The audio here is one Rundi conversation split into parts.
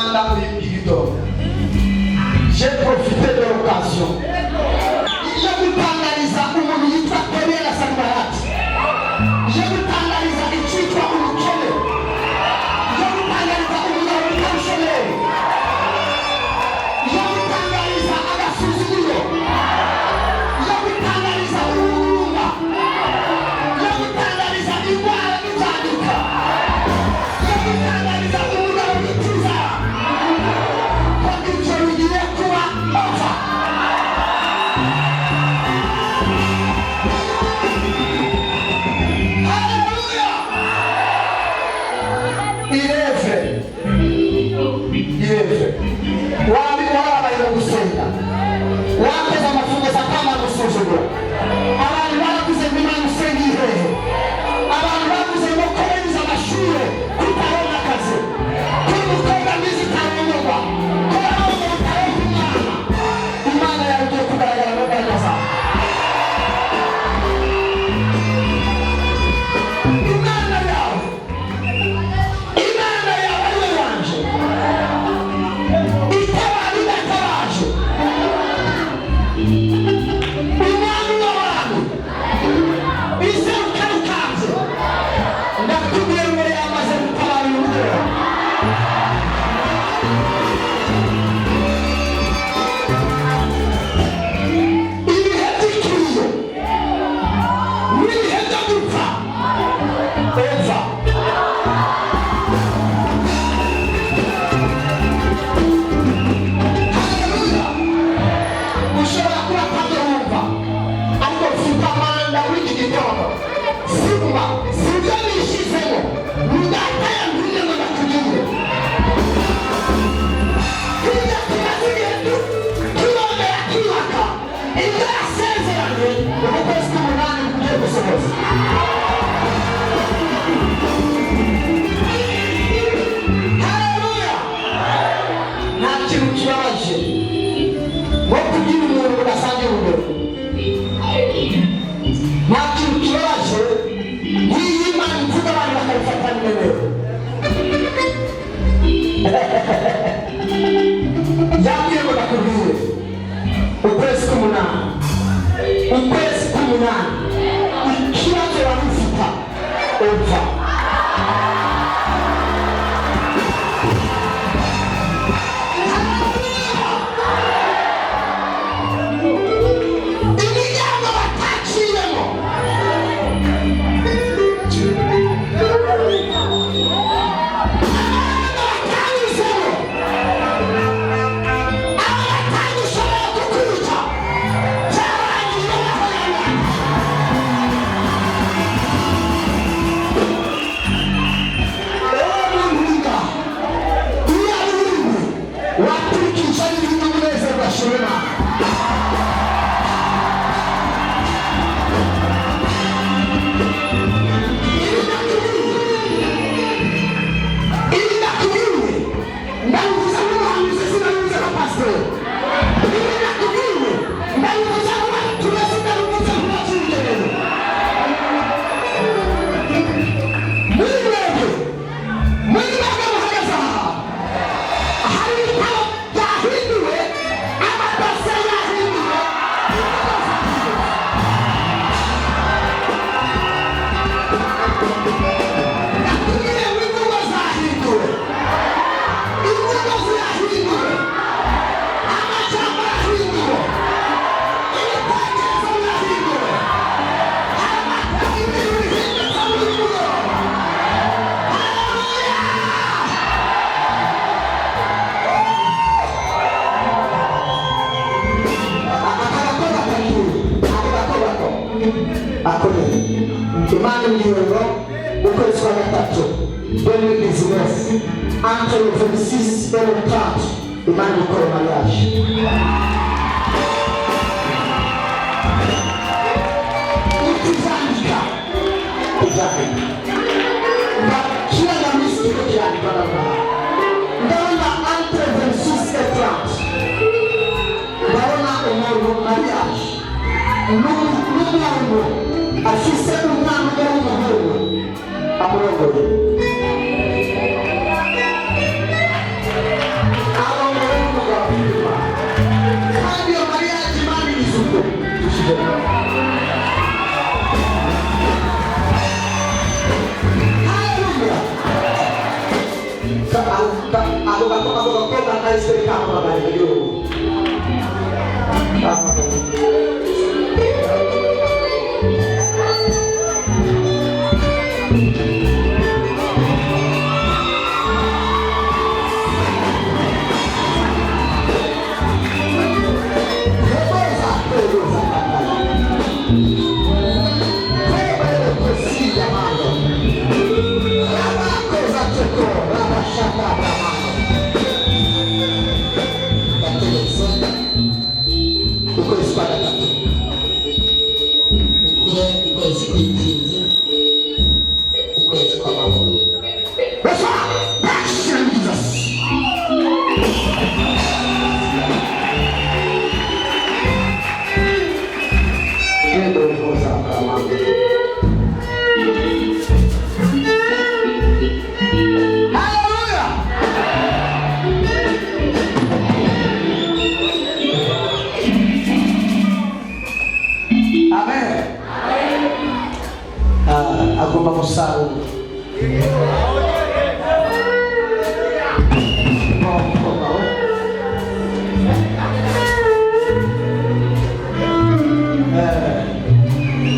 Manda muri iki gitondo, j'ai profité de l'occasion yo gutangariza umuntu yitwa Tobiya na Sanibalati, yo gutangariza icyitwa ubukene, yo gutangariza umugabo witwa bushomeri, yo gutangariza agasuzuguro, yo gutangariza ubugumba, yo gutangariza indwara n'ibyaduka, yo gutangariza umugabo witwa inzara, ko ibyo bigiye kuba over. Haleluya! Ireve, ireve wabi warabaye mu gusenga, wakoze amafungo, Satani agusuzugura. Abantu baravuze ngo Imana usenga ihehe? Abantu bavuze ngo ko wize amashure kutaronka akazi, ko umukobwa mwiza utarongorwa, ko warongora utaronka umwana. Imana yawe igiye kugaragara mu mbaraga zawe. Imana yawe, Imana yawe ariwe wanje, itabara idatabaje, Umwami w'abantu, iseruka rukanze. Ndakubwira ngo yamaze gutabara uyu mugoroba. Ibihe by'ikiriyo n'ibihe byo gupfa, epfa. Haleluya! Ushobora kuba atabyo wumva, ariko mfite amanda muri iki gitondo. Simba sibyo nishizemo, ni Data yantumye ngo ndakubwire. Hirya tumaze igihe turondera twubaka ibyo yasezeranye. Uku kwezi k'umunani kugiye gusohoza. Haleluya! Nta kintu kibabaje nko kubwira umuntu udasangiye urugero. Nta kintu kibabaje nk'iyo Imana ivuga, abantu bakabifata n'imemero. Yambwiye ngo ndakubwire: ukwezi k'umunani, ukwezi k'umunani, ikibazo wari ufite upfa. Imiryango bataciyemo, amahanga batanyuzemo, abo batagushoboye kukwica, byarangiye bakorana. Wowe muntu wiga, iyo ari ururimi waturikisha n'ibindi, umunezero ugashira Imana. Ibi ndakubwiye, ndabivuze nk'umuhanuzi, sinabivuze nka pasiteri. Ibi ndakubwiye, ndabivuze nk'abaturage, sinabivuze nk'abacyugerero. Muri mwebwe, muri mwebwe muhagaze aha, hari ibitabo byahinduwe, amadosiye yahinduwe, imvugo zahinduwe. Ndakubwiye ngo imvugo zahinduwe, imvugo zirahinduwe, amajambo arahinduwe, ibitekerezo birahinduwe. Ibintu bihindutse muri uyu mugoroba. Haleluya! Aka gakobwa kagiye, ako gakobwa ko akomeye. Imana imbwiye ngo ukwezi kwa gatatu 2019, entre le 26 et le 30, Imana ikora mariage. Utuzandika, tuzandika kila minsi kiriko kirandikwa n'abantu. Ndabona entre 26 et 30, ndabona umuntu mariage n'umuntu afise umwana umwe w'umuhungu amurongoye. Kahise kampamagara yo. Kampamagara. Ukwezi kwa gatatu kube ukwezi kw'intsinzi, ukwezi kw'amahoro. Let's go! Action, Jesus! Yendo koza kama. Hallelujah! Amen. Ah, agomba gusarura. Umukobwa we.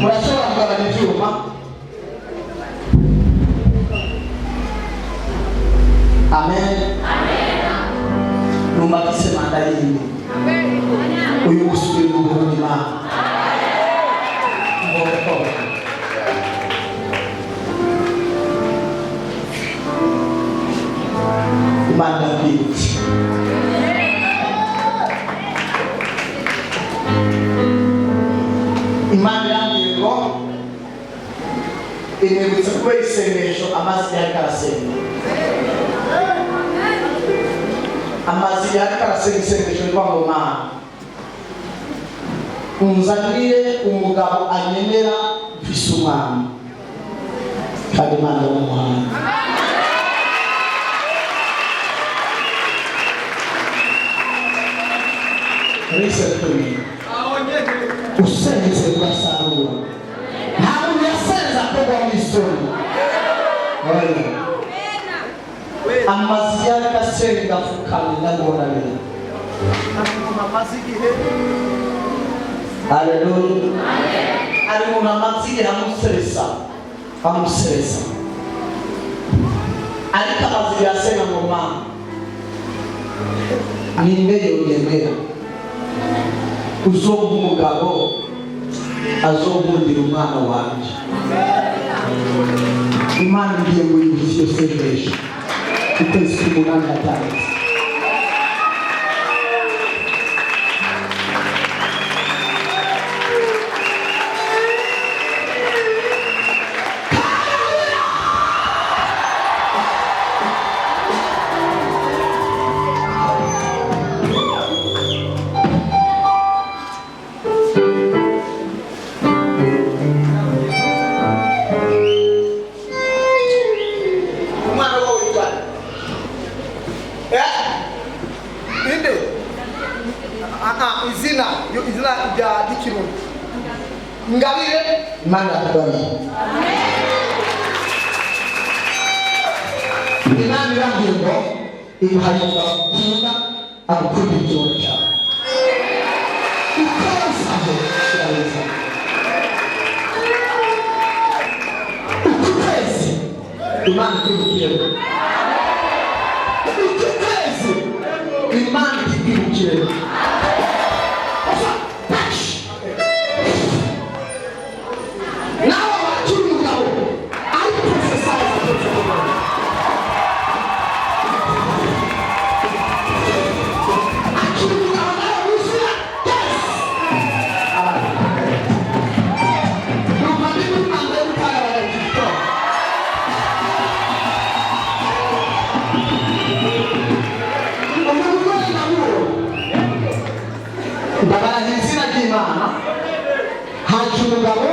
Murashobora kugabanya ibyuma. Amen. Numvise manda yiwe. Uyu musubira mu Burundi Imana. Umukobwa. Imana irakwibutsa. Imana irambwiye ngo inyibutsa kubera isengesho amazi yariko arasenga, amazi yariko arasenga isengesho rivuga ngo: "Mana, unzanire umugabo anyemera mfise umwana." Kandi Imana iramuhaye. Listen to me. Usenze urasarura. Nta muntu yasenze akorwa mu isoni. Oya. Amazi yariko asenga apfukamye, ndabona rero. Umuntu amaze igihe. Haleluya. Ari umuntu amaze igihe amuseresa, amuseresa, ariko amaze igihe asenga ngo: "Mana, ninde yonyemera uzompa umugabo azonkundira umwana wanje?" Imana igiye ngo yibutse iyo sengesho. Ukwezi k'umunani hatandatu. Umwana wawe witwa eh inde? Ah ah, izina yo, izina rya ry'ikirundi Ngabire. Imana irakubariye. Imana irambwiye ngo imuhaye umugabo akunda, agukunda igihoro cyawe ukozaho kirabeza. Uku kwezi Imana ikwibukiremo. Uku kwezi Imana ikwibukiremo. Nawe wakira umugabo ari prophesy. Akira umugabo nawe wuzuye. Yes. Numva ndi muri manda y'ubutabera igitondo. Umugore nawe ndabarahiye izina ry'Imana, haje umugabo.